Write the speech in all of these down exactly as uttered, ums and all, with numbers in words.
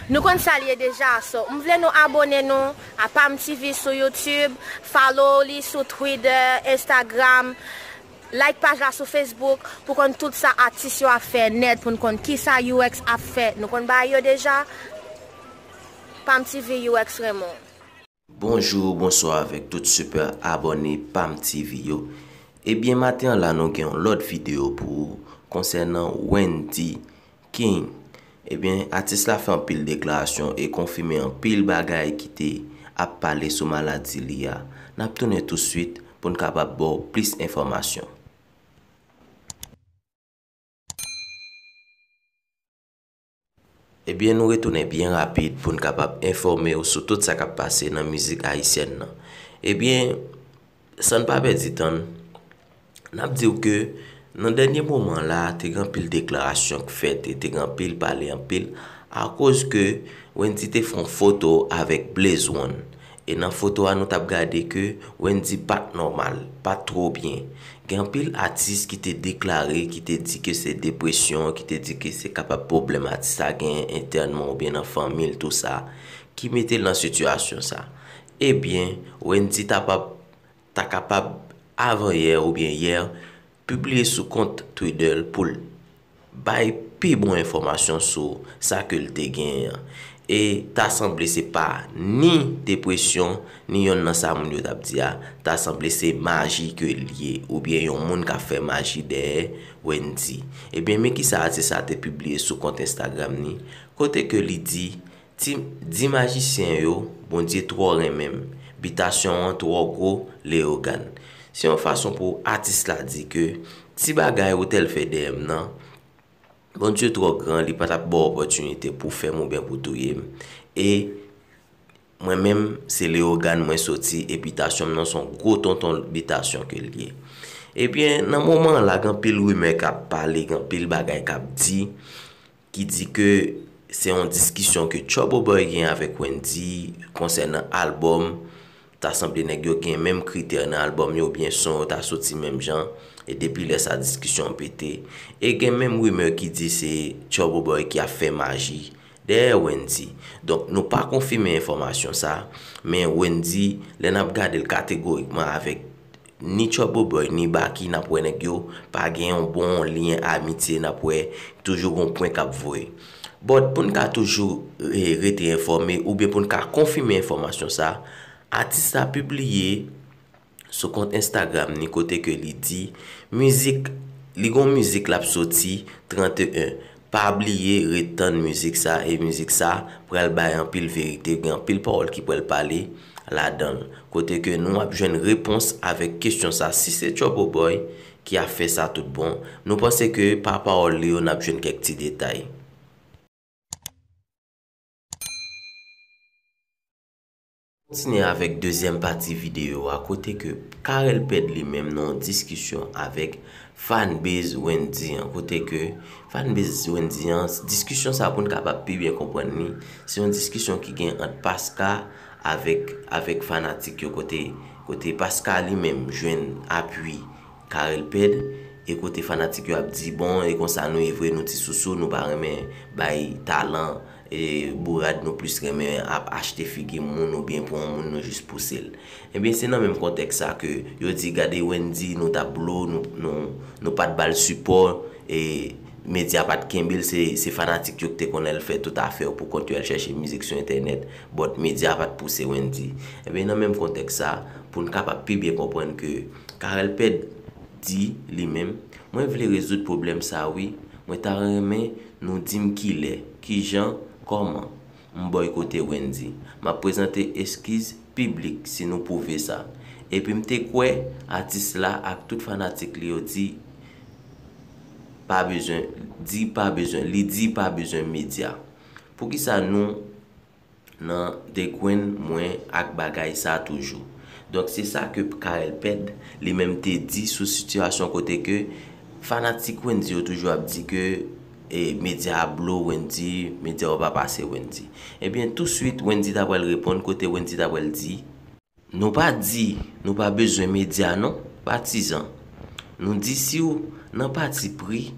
Nou konn sa l ye deja, so m vle nou abone nou a Pam T V sou YouTube, follow li sou Twitter, Instagram, like paj la sou Facebook pou konn tout sa atis yo ap fè nèt, pou n konn kisa U X ap fè. Nou konn bagay yo deja. Pam T V, U X renmen w. Bonjou, bonswa avèk tout super abòne Pam T V yo. Ebyen, maten an la, nou gen yon lòt videyo pou ou konsènan Wendy King. Ebyen, atis la fè anpil deklarasyon e konfime anpil bagay ki te ap pale sou maladi li a. N ap tounen touswit pou n kapab ba w plis enfòmasyon. Ebyen, nou retounen byen rapid pou n kapab enfòme w sou tout sa k ap pase nan mizik ayisyèn nan. Ebyen, san n pa pèdi tan, n ap di w ke nan dènye moman la, te gen anpil deklarasyon k fèt e te gen anpil pale anpil akoz ke Wendy te fè yon foto avèk Blaze One. E nan foto a, nou t ap gade ke Wendy pa t nòmal, pa t twò byen. Gen anpil atis ki te deklare, ki te di ke se depresyon, ki te di ke se kapab pwoblèm atis la genyen entènman oubyen nan fanmi l, tou sa, ki mete l nan sitiyasyon sa. Ebyen, Wendy ta pa, ta kapab avan yè oubyen yè, pibliye sou kont Twitter l pou l bay pi bon enfòmasyon sou sa ke l te genyen an. E ta sanble se pa ni depresyon, ni yonn nan sa moun yo t ap di a, ta sanble se maji ke l ye, oubyen yon moun k ap fè maji dèyè Wendy. Ebyen, men kisa atis la te pibliye sou kont Instagram li, kote ke li di, Ti, di majisyen yo, Bondye twò renmen m, bitasyon an twò gwo, Leyogàn. Se yon fason pou atis la di ke ti bagay ou t al fè dèyè m nan, Bondye twò gran, li pa t ap ba w opòtinite pou fè m oubyen pou touye m. E mwen menm, se Leyogàn mwen soti, e bitasyon m nan se yon gwo tonton bitasyon ke l ye. Ebyen, nan moman an la, gen anpil rimè k ap pale, gen anpil bagay k ap di, ki di ke se yon diskisyon ke Trouble Boy gen avèk Wendy konsènan albòm. Ta sanble nèg yo gen menm kritè nan albòm yo, oubyen son yo ta soti menm jan, e depi lè sa diskisyon an pete. E gen menm rimè ki di se Trouble Boy ki ap fè maji dèyè Wendy. Donk, nou pa konfime enfòmasyon sa, men Wendy, lè n ap gade l kategorikman avèk ni Trouble Boy, ni Baky, n ap wè nèg yo pa gen yon bon lyen amitye, n ap wè toujou gon pwen k ap voye. But pou n ka toujou, eh, rete enfòme oubyen pou n ka konfime enfòmasyon sa, atis la pibliye sou kont Instagram ni kote ke li di mizik, li gon mizik l ap soti trannteyen. Pa bliye ret tann mizik sa, e mizik sa pral bay anpil verite, gen anpil pawòl ki pral pale ladan l. Kote ke nou ap jwenn repons avèk kesyon sa, si se Trouble Boy ki ap fè sa tout bon, nou panse ke pa pawòl li yo n ap jwenn kèk ti detay. Kontinye avèk dezyèm pati videyo a, kote ke Carel Ped li menm nan yon diskisyon avèk fanbase Wendy an, kote ke fanbase Wendy an, diskisyon sa pou n kapab pi byen konprann li, se yon diskisyon ki gen ant Paska avèk, avèk fanatik yo, kote, kote Paska li menm jwenn apui Carel Ped, e kote fanatik yo ap di, bon, e konsa nou ye vre, nou ti sousou, nou pa renmen bay talan, e bourad, nou plis renmen ap achte figi moun oubyen pran yon moun, nou jis pouse l. Ebyen, se nan menm kontèks sa ke yo di, gade Wendy, nou t ap blow, nou, nou, nou pa t ba l sipò, e medya pa t kenbe l, se, se fanatik yo ki te konn al fè tout afè yo pou kont yo, al chèche mizik sou entènèt, but medya pa t pouse Wendy. Ebyen, nan menm kontèks sa, pou n kapab pi byen konprann ke Carel Ped di li menm, mwen vle rezoud pwoblèm sa wi, mwen ta renmen nou di m kilè, kijan, kòman. M bòykote Wendy. M ap prezante eskiz piblik si nou pwouve sa. Epi m te kwè atis la ak tout fanatik li yo di pa bezwen, di pa bezwen, li di pa bezwen medya. Poukisa nou nan degrenn mwen ak bagay sa toujou? Donk se sa ke Carel Ped li menm te di sou sitiyasyon kote ke fanatik Wendy yo toujou ap di ke e medya ap blow Wendy, medya yo pa pase Wendy. Ebyen, touswit, Wendy ta pral reponn kote Wendy ta pral di, nou pa di nou pa bezwen medya non, patizan. Nou di si w nan pati pri,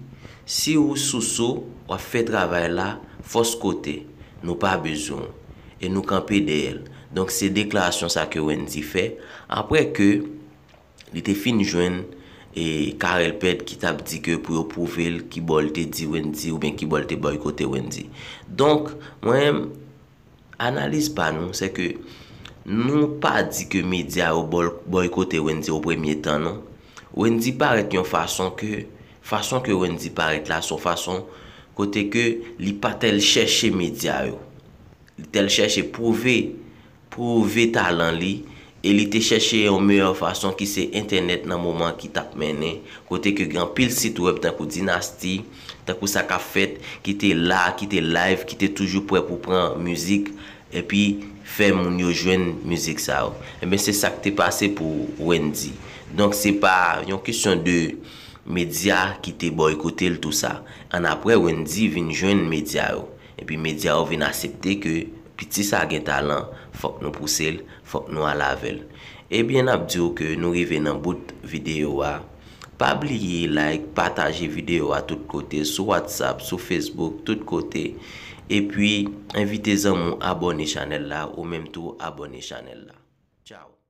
si w sousou, w ap fè travay la, fòs kote. Nou pa bezwen w. E nou kanpe dèyè l. Donk, se deklarasyon sa ke Wendy fè. Apre ke li te fin jwenn e Carel Pèd ki t ap di ke pou yo pwouve l ki bò l te di Wendy oubyen ki bò l te bòykote Wendy. Donk, mwen menm, analiz pa nou, se ke nou pa di ke medya yo bòl-, bòykote Wendy o premye tan, non. Wendy parèt yon fason ke, fason ke Wendy parèt la, se yon fason kote ke li pa tèl chèche medya yo. Li tèl chèche pwouve, pwouve talan li, e li te chèche yon meyè fason ki se entènèt nan moman ki t ap mennen, kote ke gen anpil sit wèb tankou Dinasti, tankou Sa K ap Fèt, ki te la, ki te live, ki te toujou prè pou pran mizik, epi fè moun yo jwenn mizik sa yo. Ebyen, se sa k te pase pou Wendy. Donk, se pa yon kesyon de medya ki te bòykote l, tou sa. Annapre, Wendy vin jwenn medya yo. Epi medya yo vin aksepte ke piti sa gen talan, fòk nou pouse l, fòk nou ale avè l. Ebyen, n ap di w ke nou rive nan bout videyo a. Pa bliye like, pataje videyo a tout kote, sou WhatsApp, sou Facebook, tout kote. Epi, envite zanmi w abòne chanèl la, ou menm tou abòne chanèl la. Tchao.